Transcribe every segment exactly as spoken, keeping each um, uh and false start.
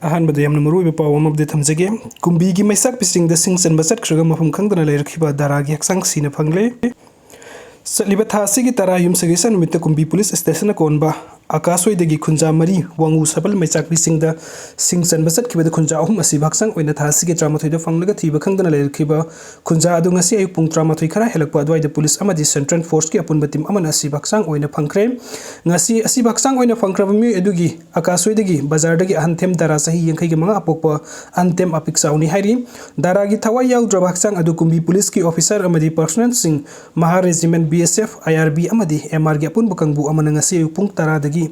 ꯑꯍꯥꯟꯕꯗ ꯌꯥꯝꯅ ꯃꯔꯨꯑꯣꯏꯕ ꯄꯥꯎ ꯑꯃꯕꯨꯗꯤ ꯊꯝꯖꯒꯦ꯫ ꯀꯨꯝꯕꯤꯒꯤ ꯃꯩꯆꯥꯛ ꯄꯤꯆꯤꯡꯗ ꯁꯤꯡ ꯆꯟꯕ ꯆꯠꯈ꯭ꯔꯒ ꯃꯐꯝ ꯈꯪꯗꯅ ꯂꯩꯔꯛꯈꯤꯕ ꯗꯥꯔꯥꯒꯤ ꯍꯛꯆꯥꯡ ꯁꯤꯅ ꯐꯪꯂꯦ꯫ ꯆꯠꯂꯤꯕ ꯊꯥ ꯑꯁꯤꯒꯤ ꯇꯔꯥ, ꯌꯨꯝꯁꯀꯩꯁ ꯅꯨꯃꯤꯠꯇ ꯀꯨꯝꯕꯤ ꯄꯨꯂꯤꯁ ꯁ꯭ꯇꯦꯁꯟꯅ ꯀꯣꯟꯕ ꯑꯀꯥꯁ ꯍꯣꯏꯗꯒꯤ ꯈꯨꯟꯖꯥ ꯃꯔꯤ, ꯋꯥꯉꯨ ꯁꯕꯜ ꯃꯩꯆꯥꯛ ꯄꯤꯆꯤꯡꯗ ꯁꯤꯡ ꯆꯟꯕ ꯆꯠꯈꯤꯕꯗ ꯈꯨꯟꯖꯥ ꯑꯍꯨꯝ ꯑꯁꯤꯕ ꯍꯛꯆꯥꯡ ꯑꯣꯏꯅ ꯊꯥ ꯑꯁꯤꯒꯤ ꯇꯔꯥꯃꯥꯊꯣꯏꯗ ꯐꯪꯂꯒ ꯊꯤꯕ ꯈꯪꯗꯅ ꯂꯩꯔꯛꯈꯤꯕ ꯈꯨꯟꯖꯥ ꯑꯗꯨ ꯉꯁꯤ ꯑꯌꯨꯛ ꯄꯨꯡ ꯇꯔꯥꯃꯥꯊꯣꯏ ꯈꯔ ꯍꯦꯜꯂꯛꯄ ꯑꯗꯨꯋꯥꯏꯗ ꯄꯨꯂꯤꯁ ꯑꯃꯗꯤ ꯁꯦꯟꯇ꯭ꯔꯦꯜ ꯐꯣꯔꯁꯀꯤ ꯑꯄꯨꯟꯕ ꯇꯤꯝ ꯑꯃꯅ ꯑꯁꯤꯕ ꯍꯛꯆꯥꯡ ꯑꯣꯏꯅ ꯐꯪꯈ꯭ꯔꯦ꯫ ꯉꯁꯤ ꯑꯁꯤꯕ ꯍꯛꯆꯥꯡ ꯑꯣꯏꯅ ꯐꯪꯈ꯭ꯔꯕ ꯃꯤꯑꯣꯏ ꯑꯗꯨꯒꯤ ꯑꯀꯥꯁ ꯍꯣꯏꯗꯒꯤ ꯕꯖꯥꯔꯗꯒꯤ ꯑꯍꯟꯊꯦꯝ ꯗꯥꯔꯥ ꯆꯍꯤ ꯌꯥꯡꯈꯩꯒ ꯃꯉꯥ ꯑꯄꯣꯛꯄ ꯑꯍꯟꯊꯦꯝ ꯑꯄꯤꯛꯆꯥꯎꯅꯤ ꯍꯥꯏꯔꯤ꯫ ꯗꯥꯔꯥꯒꯤ ꯊꯋꯥꯏ ꯌꯥꯎꯗ꯭ꯔꯕ ꯍꯛꯆꯥꯡ ꯑꯗꯨ ꯀꯨꯝꯕꯤ ꯄꯨꯂꯤꯁꯀꯤ ꯑꯣꯐꯤꯁꯔ ꯑꯃꯗꯤ ꯄꯔꯁꯣꯅꯦꯜꯁꯤꯡ, ꯃꯍꯥ ꯔꯦꯖꯤꯃꯦꯟ, ꯕꯤ ꯑꯦꯁ ꯑꯦꯐ, ꯑꯥꯏ ꯑꯥꯔ ꯕꯤ ꯑꯃꯗꯤ ꯑꯦꯝ ꯑꯥꯔꯒꯤ ꯑꯄꯨꯟꯕ ꯀꯥꯡꯕꯨ ꯑꯃꯅ ꯉꯁꯤ ꯑꯌꯨꯛ ꯄꯨꯡ ꯇꯔꯥꯗꯒꯤ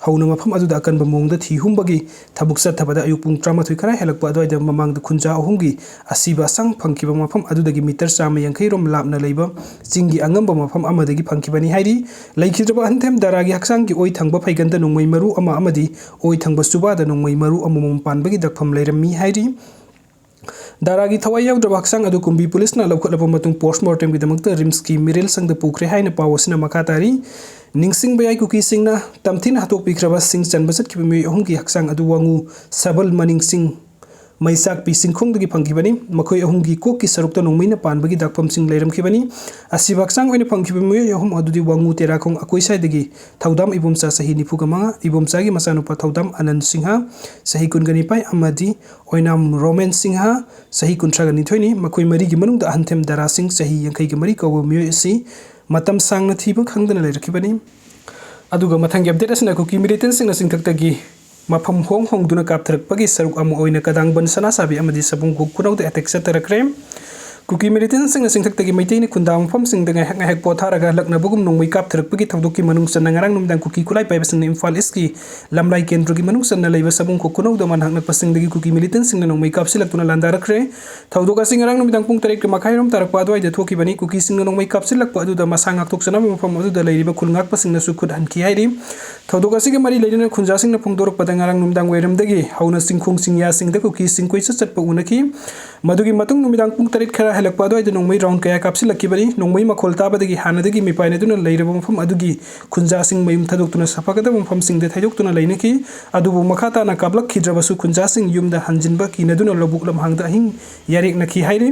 ꯍꯧꯅ ꯃꯐꯝ ꯑꯗꯨꯗ ꯑꯀꯟꯕ ꯃꯑꯣꯡꯗ ꯊꯤ ꯍꯨꯝꯕꯒꯤ ꯊꯕꯛ ꯆꯠꯊꯕꯗ ꯑꯌꯨꯛ ꯄꯨꯡ ꯇꯔꯥꯃꯥꯊꯣꯏ ꯈꯔ ꯍꯦꯜꯂꯛꯄ ꯑꯗꯨꯋꯥꯏꯗ ꯃꯃꯥꯡꯗ ꯈꯨꯟꯖꯥ ꯑꯍꯨꯝꯒꯤ ꯑꯁꯤꯕ ꯍꯛꯆꯥꯡ ꯐꯪꯈꯤꯕ ꯃꯐꯝ ꯑꯗꯨꯗꯒꯤ ꯃꯤꯇꯔ ꯆꯥꯝꯃ ꯌꯥꯡꯈꯩ ꯔꯣꯝ ꯂꯥꯞꯅ ꯂꯩꯕ ꯆꯤꯡꯒꯤ ꯑꯉꯝꯕ ꯃꯐꯝ ꯑꯃꯗꯒꯤ ꯐꯪꯈꯤꯕꯅꯤ ꯍꯥꯏꯔꯤ꯫ ꯂꯩꯈꯤꯗ꯭ꯔꯕ ꯑꯍꯟꯊꯦꯝ ꯗꯥꯔꯥꯒꯤ ꯍꯛꯆꯥꯡꯒꯤ ꯑꯣꯏ ꯊꯪꯕ ꯐꯩꯒꯟꯗ ꯅꯣꯡꯃꯩ ꯃꯔꯨ ꯑꯃ ꯑꯃꯗꯤ ꯑꯣꯏ ꯊꯪꯕ ꯆꯨꯕꯥꯗ ꯅꯣꯡꯃꯩ ꯃꯔꯨ ꯑꯃꯃꯝ ꯄꯥꯟꯕꯒꯤ ꯗꯛꯐꯝ ꯂꯩꯔꯝꯃꯤ ꯍꯥꯏꯔꯤ꯫ ꯗꯥꯔꯥꯒꯤ ꯊꯋꯥꯏ ꯌꯥꯎꯗ꯭ꯔꯕ ꯍꯛꯆꯥꯡ ꯑꯗꯨ ꯀꯨꯝꯕꯤ ꯄꯨꯂꯤꯁꯅ ꯂꯧꯈꯠꯂꯕ ꯃꯇꯨꯡ ꯄꯣꯁꯃꯣꯔꯇꯦꯝꯒꯤꯗꯃꯛꯇ ꯔꯤꯝꯁꯀꯤ ꯃꯤꯔꯦꯜ ꯁꯪꯗ ꯄꯨꯈ꯭ꯔꯦ ꯍꯥꯏꯅ ꯄꯥꯎ ꯑꯁꯤꯅ ꯃꯈꯥ ꯇꯥꯔꯤ꯫ ꯅꯤꯡꯁꯤꯡꯕ ꯌꯥꯏ, ꯀꯨꯀꯤꯁꯤꯡꯅ ꯇꯝꯊꯤꯅ ꯍꯥꯠꯇꯣꯛꯄꯤꯈ꯭ꯔꯕ ꯁꯤꯡ ꯆꯟꯕ ꯆꯠꯈꯤꯕ ꯃꯤꯑꯣꯏ ꯑꯍꯨꯝꯒꯤ ꯍꯛꯆꯥꯡ ꯑꯗꯨ ꯋꯥꯉꯨ ꯁꯕꯜ ꯃꯅꯤꯡ ꯆꯤꯡ ꯃꯩꯆꯥꯛꯄꯤ ꯆꯤꯡꯈꯣꯡꯗꯒꯤ ꯐꯪꯈꯤꯕꯅꯤ꯫ ꯃꯈꯣꯏ ꯑꯍꯨꯝꯒꯤ ꯀꯣꯛꯀꯤ ꯁꯔꯨꯛꯇ ꯅꯣꯡꯃꯩꯅ ꯄꯥꯟꯕꯒꯤ ꯗꯥꯛꯐꯝꯁꯤꯡ ꯂꯩꯔꯝꯈꯤꯕꯅꯤ꯫ ꯑꯁꯤꯕ ꯍꯛꯆꯥꯡ ꯑꯣꯏꯅ ꯐꯪꯈꯤꯕ ꯃꯤꯑꯣꯏ ꯑꯍꯨꯝ ꯑꯗꯨꯗꯤ ꯋꯥꯉꯨ ꯇꯦꯔꯥꯈꯣꯡ ꯑꯀꯣꯏꯁꯥꯏꯗꯒꯤ ꯊꯧꯗꯥꯝ ꯏꯕꯣꯝꯆꯥ ꯆꯍꯤ ꯅꯤꯐꯨꯒ ꯃꯉꯥ, ꯏꯕꯣꯝꯆꯥꯒꯤ ꯃꯆꯥꯅꯨꯄꯥ ꯊꯧꯗꯥꯝ ꯑꯅꯟ ꯁꯤꯡꯍ ꯆꯍꯤ ꯀꯨꯟꯒ ꯅꯤꯄꯥꯟ ꯑꯃꯗꯤ ꯑꯣꯏꯅꯥꯝ ꯔꯣꯃꯦꯟ ꯁꯤꯡꯍ ꯆꯍꯤ ꯀꯨꯟꯊ꯭ꯔꯥꯒ ꯅꯤꯊꯣꯏꯅꯤ꯫ ꯃꯈꯣꯏ ꯃꯔꯤꯒꯤ ꯃꯅꯨꯡꯗ ꯑꯍꯟꯊꯦꯝ ꯗꯥꯔꯥ ꯁꯤꯡ ꯆꯍꯤ ꯌꯥꯡꯈꯩꯒ ꯃꯔꯤ ꯀꯧꯕ ꯃꯤꯑꯣꯏ ꯑꯁꯤ ꯃꯇꯝ ꯁꯥꯡꯅ ꯊꯤꯕ ꯈꯪꯗꯅ ꯂꯩꯔꯛꯈꯤꯕꯅꯤ꯫ ꯑꯗꯨꯒ ꯃꯊꯪꯒꯤ ꯑꯞꯗꯦꯠ ꯑꯁꯤꯅ ꯀꯨꯀꯤ ꯃꯤꯂꯤꯇꯦꯟꯁꯤꯡꯅ ꯆꯤꯡꯊꯛꯇꯒꯤ ꯃꯐꯝ ꯍꯣꯡ ꯍꯣꯡꯗꯨꯅ ꯀꯥꯞꯊꯔꯛꯄꯒꯤ ꯁꯔꯨꯛ ꯑꯃ ꯑꯣꯏꯅ ꯀꯗꯥꯡꯕꯟ ꯁꯅꯥꯁꯥꯕꯤ ꯑꯃꯗꯤ ꯁꯕꯨꯡ ꯈꯨꯅꯧꯗ ꯑꯦꯇꯦꯛ ꯆꯠꯊꯔꯛꯈ꯭ꯔꯦ꯫ ꯀꯨꯀꯤ ꯃꯤꯂꯤꯇꯦꯟꯁꯤꯡꯅ ꯆꯤꯡꯊꯛꯇꯒꯤ ꯃꯩꯇꯩꯅ ꯈꯨꯟꯗꯥ ꯃꯐꯝꯁꯤꯡꯗ ꯉꯥꯏꯍꯥꯛ ꯉꯥꯏꯍꯥꯛ ꯄꯣꯊꯥꯔꯒ ꯍꯜꯂꯛꯅꯕꯒꯨꯝ ꯅꯣꯡꯃꯩ ꯀꯥꯞꯊꯔꯛꯄꯒꯤ ꯊꯧꯗꯣꯛꯀꯤ ꯃꯅꯨꯡ ꯆꯟꯅ ꯉꯔꯥꯡ ꯅꯨꯃꯤꯗꯥꯡ ꯀꯨꯀꯤ ꯈꯨꯠꯂꯥꯏ ꯄꯥꯏꯕꯁꯤꯡꯅ ꯏꯝꯐꯥꯜ ꯏꯁꯀꯤ ꯂꯝꯂꯥꯏ ꯀꯦꯟꯗ꯭ꯔꯒꯤ ꯃꯅꯨꯡ ꯆꯟꯅ ꯂꯩꯕ ꯁꯕꯨꯡ ꯈꯨꯅꯧꯗ ꯃꯅꯥꯛ ꯅꯛꯄꯁꯤꯡꯗꯒꯤ ꯀꯨꯀꯤ ꯃꯤꯂꯤꯇꯦꯟꯁꯤꯡꯅ ꯅꯣꯡꯃꯩ ꯀꯥꯞꯁꯤꯜꯂꯛꯇꯨꯅ ꯂꯥꯟꯗꯥꯔꯛꯈ꯭ꯔꯦ꯫ ꯊꯧꯗꯣꯛ ꯑꯁꯤ ꯉꯔꯥꯡ ꯅꯨꯃꯤꯗꯥꯡ ꯄꯨꯡ ꯇꯔꯦꯠꯀ ꯃꯈꯥꯏꯔꯣꯝ ꯇꯥꯔꯛꯄ ꯑꯗꯨꯋꯥꯏꯗ ꯊꯣꯛꯈꯤꯕꯅꯤ꯫ ꯀꯨꯀꯤꯁꯤꯡꯅ ꯅꯣꯡꯃꯩ ꯀꯥꯞꯁꯤꯜꯂꯛꯄ ꯑꯗꯨꯗ ꯃꯁꯥ ꯉꯥꯛꯊꯣꯛꯆꯅꯕ ꯃꯐꯝ ꯑꯗꯨꯗ ꯂꯩꯔꯤꯕ ꯈꯨꯜ ꯉꯥꯛꯄꯁꯤꯡꯅꯁꯨ ꯈꯨꯠ ꯍꯟꯈꯤ ꯍꯥꯏꯔꯤ꯫ ꯊꯧꯗꯣꯛ ꯑꯁꯤꯒ ꯃꯔꯤ ꯂꯩꯅꯅ ꯈꯨꯟꯖꯥꯁꯤꯡꯅ ꯐꯣꯡꯗꯣꯔꯛꯄꯗ ꯉꯔꯥꯡ ꯅꯨꯃꯤꯗꯥꯡ ꯋꯥꯏꯔꯝꯗꯒꯤ ꯍꯧꯅ ꯆꯤꯡꯈꯣꯡ ꯆꯤꯡꯌꯥꯁꯤꯡꯗ ꯀꯨꯀꯤꯁꯤꯡ ꯀꯣꯏꯆꯠ ꯆꯠꯄ ꯎꯅꯈꯤ꯫ ꯃꯗꯨꯒꯤ ꯃꯇꯨꯡ ꯅꯨꯃꯤꯗꯥꯡ ꯄꯨꯡ ꯇꯔꯦꯠ ꯈꯔ ꯂꯛꯄ ꯑꯗꯨꯋꯥꯏꯗ ꯅꯣꯡꯃꯩ ꯔꯥꯎꯟ ꯀꯌꯥ ꯀꯥꯞꯁꯤꯜꯂꯛꯈꯤꯕꯅꯤ꯫ ꯅꯣꯡꯃꯩ ꯃꯈꯣꯜ ꯇꯥꯕꯗꯒꯤ ꯍꯥꯟꯅꯗꯒꯤ ꯃꯤꯄꯥꯏꯅꯗꯨꯅ ꯂꯩꯔꯕ ꯃꯐꯝ ꯑꯗꯨꯒꯤ ꯈꯨꯟꯖꯥꯁꯤꯡ ꯃꯌꯨꯝ ꯊꯥꯗꯣꯛꯇꯨꯅ ꯁꯥꯐꯒꯗꯕ ꯃꯐꯝꯁꯤꯡꯗ ꯊꯩꯗꯣꯛꯇꯨꯅ ꯂꯩꯅꯈꯤ꯫ ꯑꯗꯨꯕꯨ ꯃꯈꯥ ꯇꯥꯅ ꯀꯥꯞꯂꯛꯈꯤꯗ꯭ꯔꯕꯁꯨ ꯈꯨꯟꯖꯥꯁꯤꯡ ꯌꯨꯝꯗ ꯍꯟꯖꯤꯟꯕ ꯀꯤꯅꯗꯨꯅ ꯂꯧꯕꯨꯛ ꯂꯝꯍꯥꯡꯗ ꯑꯍꯤꯡ ꯌꯥꯔꯦꯛꯅꯈꯤ ꯍꯥꯏꯔꯤ꯫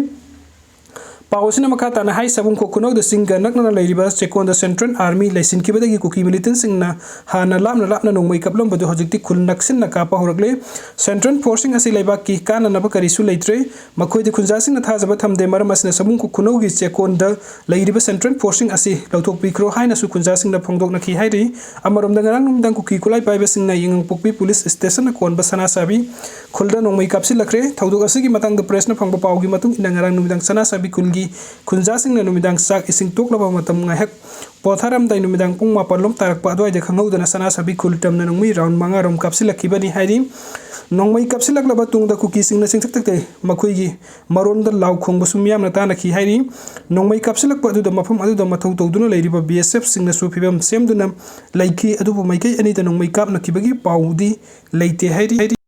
ꯄꯥꯎ ꯑꯁꯤꯅ ꯃꯈꯥ ꯇꯥꯅ ꯍꯥꯏ, ꯁꯥꯕꯨꯡꯈꯣꯛ ꯈꯨꯅꯧꯗ ꯆꯤꯡꯒ ꯅꯛꯅꯅ ꯂꯩꯔꯤꯕ ꯆꯦꯛꯀꯣꯟꯗ Central Army ꯂꯩꯁꯤꯟꯈꯤꯕꯗꯒꯤ ꯀꯨꯀꯤ ꯃꯤꯂꯤꯇꯦꯟꯁꯤꯡꯅ ꯍꯥꯟꯅ ꯂꯥꯞꯅ ꯂꯥꯞꯅ ꯅꯣꯡꯃꯩ ꯀꯥꯞꯂꯝꯕꯗꯨ ꯍꯧꯖꯤꯛꯇꯤ ꯈꯨꯜ ꯅꯛꯁꯤꯟꯅ ꯀꯥꯞꯄ ꯍꯧꯔꯛꯂꯦ꯫ Central Forceꯁꯤꯡ ꯑꯁꯤ ꯂꯩꯕꯥꯛꯀꯤ ꯀꯥꯟꯅꯅꯕ ꯀꯔꯤꯁꯨ ꯂꯩꯇ꯭ꯔꯦ꯫ ꯃꯈꯣꯏꯗ ꯈꯨꯟꯖꯥꯁꯤꯡꯅ ꯊꯥꯖꯕ ꯊꯝꯗꯦ꯫ ꯃꯔꯝ ꯑꯁꯤꯅ ꯁꯥꯕꯨꯡꯈꯣꯛ ꯈꯨꯅꯧꯒꯤ ꯆꯦꯛꯀꯣꯟꯗ ꯂꯩꯔꯤꯕ Central Forceꯁꯤꯡ ꯑꯁꯤ ꯂꯧꯊꯣꯛꯄꯤꯈ꯭ꯔꯣ ꯍꯥꯏꯅꯁꯨ ꯈꯨꯟꯖꯥꯁꯤꯡꯅ ꯐꯣꯡꯗꯣꯛꯅꯈꯤ ꯍꯥꯏꯔꯤ꯫ ꯑꯃꯔꯣꯝꯗ ꯉꯔꯥꯡ ꯅꯨꯃꯤꯗꯥꯡ ꯀꯨꯀꯤ ꯈꯨꯠꯂꯥꯏ ꯄꯥꯏꯕꯁꯤꯡꯅ ꯌꯥꯏꯉꯪꯄꯣꯛꯄꯤ ꯄꯨꯂꯤꯁ ꯁ꯭ꯇꯦꯁꯟꯅ ꯀꯣꯟꯕ ꯁꯅꯥꯁꯥꯕꯤ ꯈꯨꯜꯗ ꯅꯣꯡꯃꯩ ꯀꯥꯞꯁꯤꯜꯂꯛꯈ꯭ꯔꯦ꯫ ꯊꯧꯗꯣꯛ ꯑꯁꯤꯒꯤ ꯃꯇꯥꯡꯗ ꯄ꯭ꯔꯦꯁꯅ ꯐꯪꯕ ꯄꯥꯎꯒꯤ ꯃꯇꯨꯡ ꯏꯟꯅ ꯉꯔꯥꯡ ꯅꯨꯃꯤꯗꯥꯡ ꯁꯅꯥꯁꯥꯕꯤ ꯈꯨꯜꯒꯤ ꯈꯨꯟꯖꯥꯁꯤꯡꯅ ꯅꯨꯃꯤꯗꯥꯡ ꯆꯥꯛ ꯏꯁꯤꯡ ꯇꯣꯛꯂꯕ ꯃꯇꯝ ꯉꯥꯏꯍꯥꯛ ꯄꯣꯊꯥꯔꯝꯗꯥꯏ ꯅꯨꯃꯤꯗꯥꯡ ꯄꯨꯡ ꯃꯥꯄꯜ ꯂꯣꯝ ꯇꯥꯔꯛꯄ ꯑꯗꯨꯋꯥꯏꯗ ꯈꯪꯍꯧꯗꯅ ꯁꯅꯥꯁꯥꯕꯤ ꯈꯨꯜ ꯇꯝꯅ ꯅꯣꯡꯃꯩ ꯔꯥꯎꯟ ꯃꯉꯥ ꯔꯣꯝ ꯀꯥꯞꯁꯤꯜꯂꯛꯈꯤꯕꯅꯤ ꯍꯥꯏꯔꯤ꯫ ꯅꯣꯡꯃꯩ ꯀꯥꯞꯁꯤꯜꯂꯛꯂꯕ ꯇꯨꯡꯗ ꯀꯨꯀꯤꯁꯤꯡꯅ ꯆꯤꯡꯊꯛꯇꯛꯇ ꯃꯈꯣꯏꯒꯤ ꯃꯔꯣꯟꯗ ꯂꯥꯎ ꯈꯣꯡꯕꯁꯨ ꯃꯤꯌꯥꯝꯅ ꯇꯥꯅꯈꯤ ꯍꯥꯏꯔꯤ꯫ ꯅꯣꯡꯃꯩ ꯀꯥꯞꯁꯤꯜꯂꯛꯄ ꯑꯗꯨꯗ ꯃꯐꯝ ꯑꯗꯨꯗ ꯃꯊꯧ ꯇꯧꯗꯨꯅ ꯂꯩꯔꯤꯕ BSFꯁꯤꯡꯅꯁꯨ ꯐꯤꯕꯝ ꯁꯦꯝꯗꯨꯅ ꯂꯩꯈꯤ꯫ ꯑꯗꯨꯕꯨ ꯃꯥꯏꯀꯩ ꯑꯅꯤꯗ ꯅꯣꯡꯃꯩ ꯀꯥꯞꯅꯈꯤꯕꯒꯤ ꯄꯥꯎꯗꯤ ꯂꯩꯇꯦ ꯍꯥꯏꯔꯤ꯫